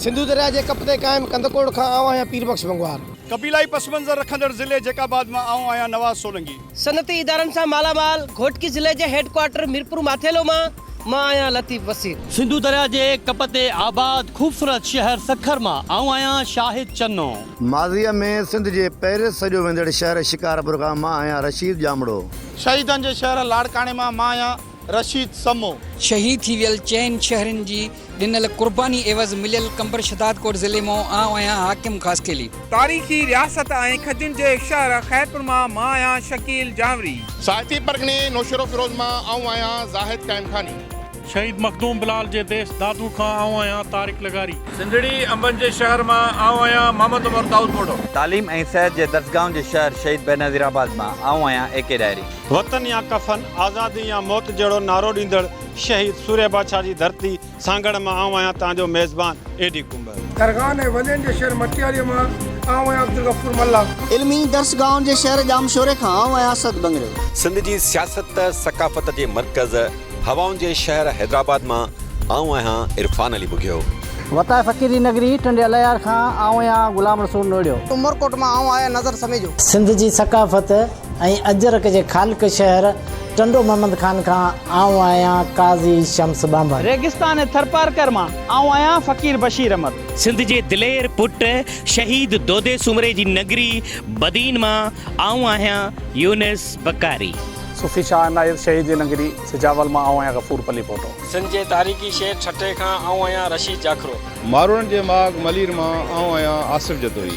سنڌو درياء جي ڪپ تي قائم ڪنڌڪوٽ کان آئون آهيان پير بخش بنگوار. قبيلائي پس منظر رکندڙ ضلعي جيڪب آباد مان آئون آهيان نواز سولنگي. صنعتي ادارن سان مالا مال گهوٽڪي ضلعي جي هيڊ ڪوارٽر ميرپور ماٿيلو مان مان آهيان لطيف وسير. سنڌو درياء جي ڪپ تي آباد خوبصورت شهر سکر مان آئون آهيان شاهد چنو. ماضيء ۾ سنڌ جي پئرس سڏيو ويندڙ شهر شڪارپور کان مان آهيان رشيد ڄامڙو. شهيدن جي شهر لاڙڪاڻي مان مان آهيان رشيد سمو. شهيد ٿي ويل چئن شهرين جي ڏنل قرباني عيوض مليل قمبر شھدادڪوٽ ضلعي مان آئون آهيان حاڪم خاصخيلي. تاريخي رياست ۽ کجين جي شهر خيرپور مان مان آهيان شڪيل جانوري. ساهتي پرڳڻي نوشهروفيروز مان آئون آهيان زاهد قائمخاني. شهيد مخدوم بلال جي ديس دادو کان آئون آهيان طارق لغاري. سنڌڙي انبن جي شهر مان آئون آهيان محمد عمر دائودپوٽو. تعليم ۽ صحت جي درسگاهن جي شهر شهيد بينظيرآباد مان آئون آهيان اي ڪي ڏاهري. وطن يا ڪفن، آزادي يا موت جهڙو نعرو ڏيندڙ شهيد سورهيه بادشاهه جي ڌرتي سانگهڙ مان آئون آهيان توهان جو ميزبان اي ڊي ڪنڀر. درگاهن ۽ ولين جي شهر مٽياريء مان آئون آهيان عبدالغفور ملاح. علمي درسگاهن جي شهر ڄامشوري کان آئون آهيان اسد ٻنگريو. سنڌ جي سياست ثقافت جي مرڪز هوائن جي شهر حيدرآباد مان آئون آهيان عرفان علي ٻگهيو. وتاء فقير جي نگري ٽنڊي الهيار کان آئون آهيان غلام رسول نوڙيو. عمرڪوٽ مان آئون آهيان نظر سميجو. سنڌ جي ثقافت ۽ اجرڪ جي خالق شهر ٽنڊو محمد خان کان آئون آهيان قاضي شمس ٻانڀڻ. ريگستان ٿرپارڪر مان آئون آهيان فقير بشير احمد. سنڌ جي دلير پٽ شهيد دودي سومري جي نگري بدين مان آئون آهيان يونس بڪاري. صوفي شاهه عنايت شهيد جي نگري سجاول مان آئون آهيان غفور پليپوٽو. سنڌ جي تاريخي شهر ٺٽي کان آئون آهيان رشيد جاکرو. ماروئڙن جي ماڳ ملير مان آئون آهيان آصف جتوئي.